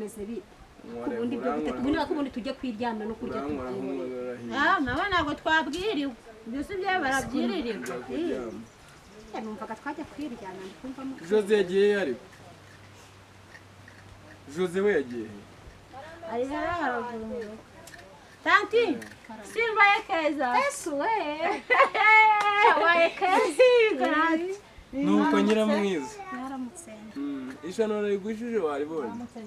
Bimeze bite? Ubundi byo bite? Ubundi ubundi tujye kwiryamira no kurya Urankora tubyihorere. nk'umwororahiye. Ah, mama, ntabwo twabwiriwe. Ibyo si byo, barabyiririrwa. Kuryama. Ya, numvaga twajya kwiryama, ndikumvamo. Jose yagiye he? Ariko Jose we yagiye he? Ari hariya haruguru mu rugo. Tanti, simbaye keza. Yesu we, wabaye keza. Nuko nyiramwiza. Mwaramutse. Ishano narigushije, waribonye? Mwaramutse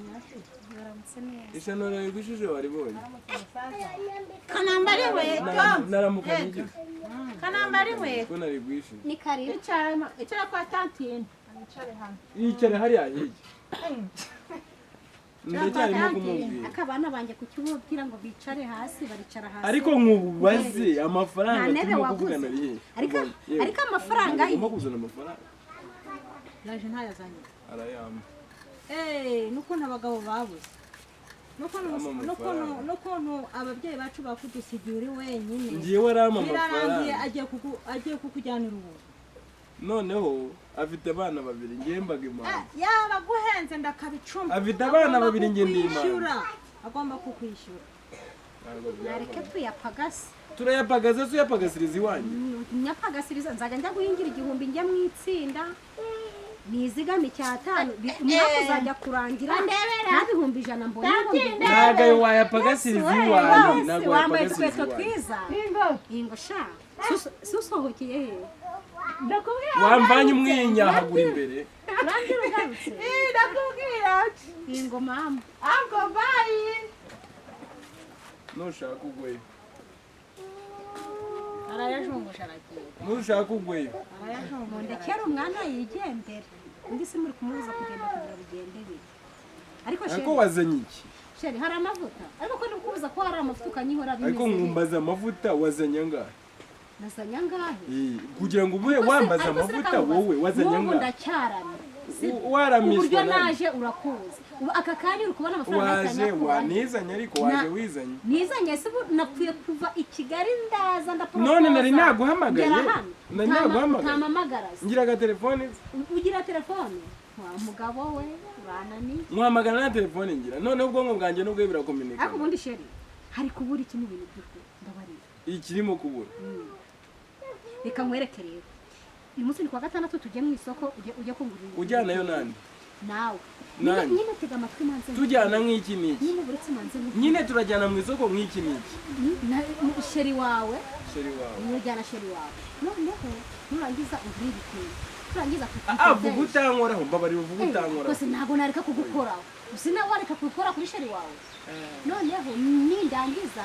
neza. Ishano narigushije, waribonye? Kanambara inkweto. Naramukanye igihe. Kanambara inkweto. Ko narigushije. Ni karibu. Icara, icara kwa tantine. Yicara hariya hirya, ndacyarimo kumubwira. Aka abana banjye kukibabwira ngo bicare hasi, baricara hasi. Ariko nkubaze, amafaranga Nta ntebe turimo waguze. kuvugana ari hehe? Ariko Yewe. ariko amafaranga ye. Ugomba kuzana amafaranga. Yaje ntayazanye. Arayampa. Eh, n'ukuntu abagabo babuze, n'ukuntu Ampa n'ukuntu amafaranga. n'ukuntu ababyeyi bacu bakudusigiye uri wenyine. Ngewe arampa Birarangiye. amafaranga. Agiye kukujyanira ubuntu. Noneho afite abana babiri, ngewe mbaga impamvu. Yaba aguhenze ndakaba 10. Afite abana Agomba babiri, njye ndi impamvu. kukwishyura. Agomba kukwishyura. Ntabwo Nareke byavamo. tuyapagase. Turayapagaza se? Uyapagasiriza iwanjye? Nyapagasiriza, nzajya njya guhingira 1000, njya mu itsinda nizigame 500, umwaka uzajya kurangira nta 100,000 mbonye ngo mbigure. Ntabwo ayo wayapagasiriza iwanjye, ntabwo Wambaye wayapagasiriza udukweto iwanjye. twiza. Ingo sha, susohokeye he? Ndakubwira. Wamvanye umwenya hagura imbere. Urangira ugarutse. Ndakubwira. Ingo mama. Uncle, bye. Nushaka ugweyo. Arayajunguje, aragiye. Nushaka ugweyo. Arayajunguje. Mundekere umwana yigendere. Undi se muri kumubuza kugenda kugira bigende bite? Ariko Ariko chéri, wazanye iki? Chéri, hari amavuta. Ariko ko ndikubuza ko hari amavuta ukanyihora, Ariko bimeze bite? nkumbaza amavuta, wazanye angahe? Nazanye angahe? Kugira ngo ube wambaza Ariko se amavuta, reka nkubaze, wowe wazanye n'ubu angahe? ndacyaramye. Waramishwa Uburyo nanjye. naje urakuzi. Ubu aka kanya uri kubona amafaranga Waje nahita nyakura. wanizanye, ariko waje Na- wizanye. Nizanye se? Ubu napfuye kuva i Kigali, ndaza, ndaporopoza. None nari naguhamagaye. Ngera hano. Nari naguhamagaye. Utampamagaraza. Ngira agatelefone se? Ugira telefone wa mugabo we, bananiye. Nkuhamagara nta telefone ngira. Noneho ubwonko bwanjye n'ubwo Ariko birakominika. ubundi chéri, hari kubura iki mu bintu by'ukuri? Ndabarira. Ikirimo kubura. Reka nkwereke rero, uyu munsi ni kuwa gatandatu, tujye mu isoko, ujye kungurira ibintu. Ujyanayo nande? Nawe. Nande? Nyine, nyine tega amatwi manze. Tujyana nk'iki n'iki? Nyine buretse manze nkubwire. Nyine turajyana mu isoko nk'iki n'iki? Chéri wawe. Chéri wawe. Ujyana chéri wawe, noneho nurangiza ugure ibitenge, nurangiza. Ah, vuga utankoraho, mbabarira, uvuga utankoraho. Rwose ntabwo nareka kugukoraho, usina wareka gukora kuri chéri wawe. Noneho nindangiza,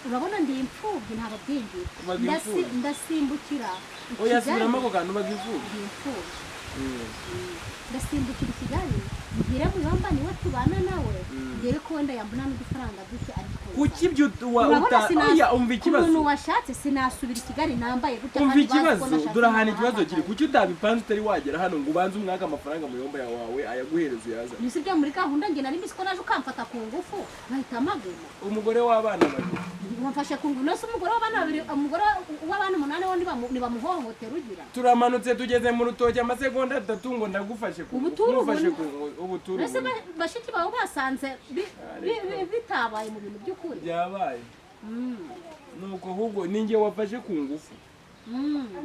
urabona ndi imfubyi, nta babyeyi ngira. Ubaga imfubyi. Ndasimbukira i Oya. Kigali. Subiramo ako kantu, ubaga imfubyi. Ndi imfubyi. Ndasimbukira i Kigali, mbwire Muyomba, niwe tubana nawe, ndebe ko wenda yambona n'udufaranga duke, ariko Kuki ibyo urabona uta oya, umva ikibazo. umuntu washatse, sinasubira i Kigali nambaye gutya Umva kandi bazi ko ikibazo. nashatse. Dore ahantu ikibazo kiri. Ntahamagaye. Kuki utabipanze utari wagera hano ngo ubanze umwaka amafaranga Muyomba wawe ayaguhereza, uyazane? Ni si byo, muri gahunda njye nari mbizi ko naje ukamfata ku ngufu nkahita maguma. Umugore w'abana babiri. Wamfashe ku ngufu nose? Umugore w'abana babiri, umugore w'abana umunani wo ntibamuhohotera ugira? Turamanutse, tugeze mu rutoki amasegonda 3 ngo ndagufashe ku Ubu ngufu. turi Ngufashe ubune. ku ngufu, ubu turi Mbese ubune. bashiki bawe basanze bitabaye mu bintu by'ukuri. Byabaye. Nuko ahubwo ninjye wafashe ku ngufu.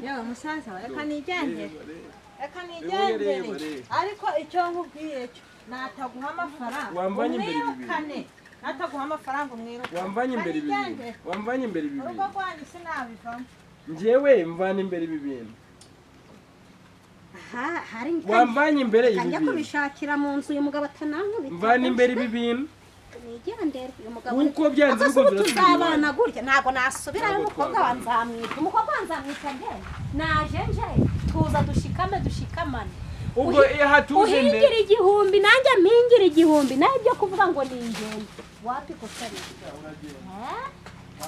Yewe musaza we, reka nigendere. Reba, reba. Reka Reba, nigendere. reba, reba. Ariko icyo nkubwiye cyo, nataguha amafaranga Wamvanye imbere ibi bintu. umwirukane. Nataguha amafaranga umwirukane. Wamvanye imbere ibi bintu. Nigendere. Wamvanye imbere ibi Urugo bintu. rwanyu sinabivamo. Njyewe mvana imbere ibi bintu. Aha hari Wamvanye imbere ibi njya bintu. kubishakira mu nzu, uyu mugabo atanankubita. Mvana imbere ibi bintu. Nigendere, uyu mugabo. Kuko byanze Ako se ubu bikunze urasubira tuzabana iwanyu. gutya? Ntabwo nasubirayo. Ntabwo Umukobwa twabana. wa nzamwita, umukobwa wa nzamwita ngende naje nje, tuza dushikame, dushikamane. Ubwo hatuje nde? Uhingira 1000, nanjye mpingira 1000, nawe ibyo kuvuga ngo ni ingendo wapi kosa?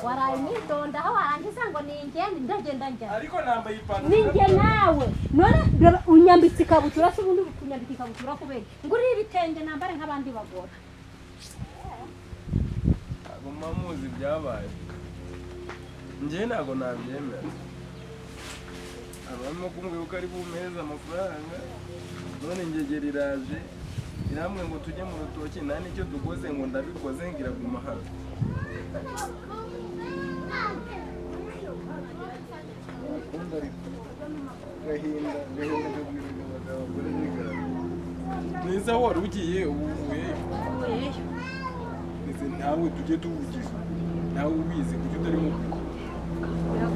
Waraye umwitonda aho warangiza ngo ni ingendo, ndagenda njya. Ariko nambaye ipantaro. Ninjye nawe none reba, unyambitse ikabutura se? Ubundi uri kunyambika ikabutura kubera iki? Ngurire ibitenge nambare nk'abandi bagore. Ntabwo muba muzi ibyabaye. Njyewe ntabwo nabyemera. Abarimo kumbwira ko ari bumpeze amafaranga, none ingegera iraje. Iramwe ngo tujye mu rutoki, nta n'icyo dukoze, ngo ndabikoze ngo iraguma hano. Akunda ariko gahinda gahinda kagwirira abagabo abagore bigana. Neza wari ugiye ubu uvuyeyo? Ndetse nawe tujye tuvugisha ukuri, nawe ubizi kuki utarimo kujya?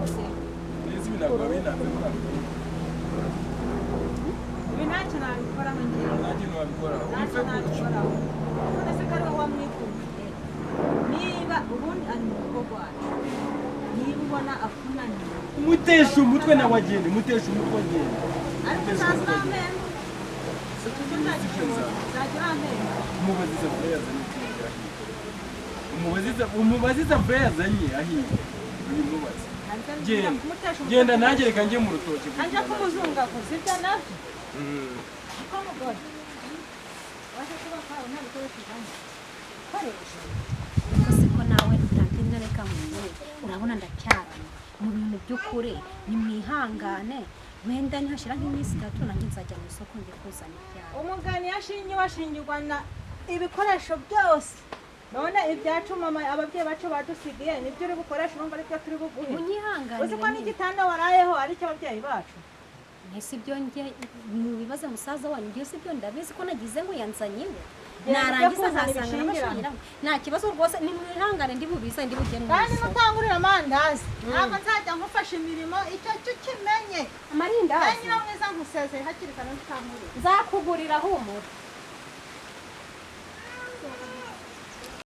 Neza ibi ntabwo wabinanze muri aka kanya. Ibi ntacyo nabikoraho njyewe. Nta kintu wabikoraho. Ntacyo Upfe gutyo. nabikoraho. None se ko ari wowe wamwikundiye, niba ubundi ari mu rugo rwacu, niba ubona akunaniye, Mutesha umutwe nawe agende, mutesha umutwe agende. Ariko Mutesha uzaza umutwe agende. urampemba. Icyo nzagishobora, uzajya urampemba. Umubaze isafuriya yazanye ikintu ahiye. Umubaze isafuriya yazanye ahiye. Uyimubaze. Genda. Kumutesha umutwe. Genda nanjye reka njye mu rutoki. Anje kumuzungaguza ibyo nabyo. Niko mugore waje kuba kwawe nta bikoresho uzanye. Koresha ariko siko nawe utatinda, reka nkubwire, urabona ndacyarana mu bintu by'ukuri, nimwihangane, wenda nihashira nk'iminsi 3 nanjye nzajya mu isoko njye kuzana ibyawe. Umugani yashingiwe ashingirwa na ibikoresho byose. None ibyacu mama ababyeyi bacu badusigiye nibyo uri bukoresha, urumva aribyo turi buguhe? Munyihanganire. Uzi ko n'igitanda warayeho ari icy'ababyeyi bacu? Ese ibyo njye mubibaze musaza wanyu, njye si ibyo ndabizi ko nagize ngo yanzanye iwe, Genda ujye narangiza kuzana nkasanga ibishingirano. n'abashingiranywe. Nta kibazo rwose, nimwihangane, ndi bubize, ndi bujye mu Kandi isoko. nutangurira amandazi, ntabwo nzajya nkufasha imirimo, icyo cyo ukimenye. Amarindazi. Kandi niba mwiza nkusezeye hakiri kare, ntutangurire. Nzakugurira, humura.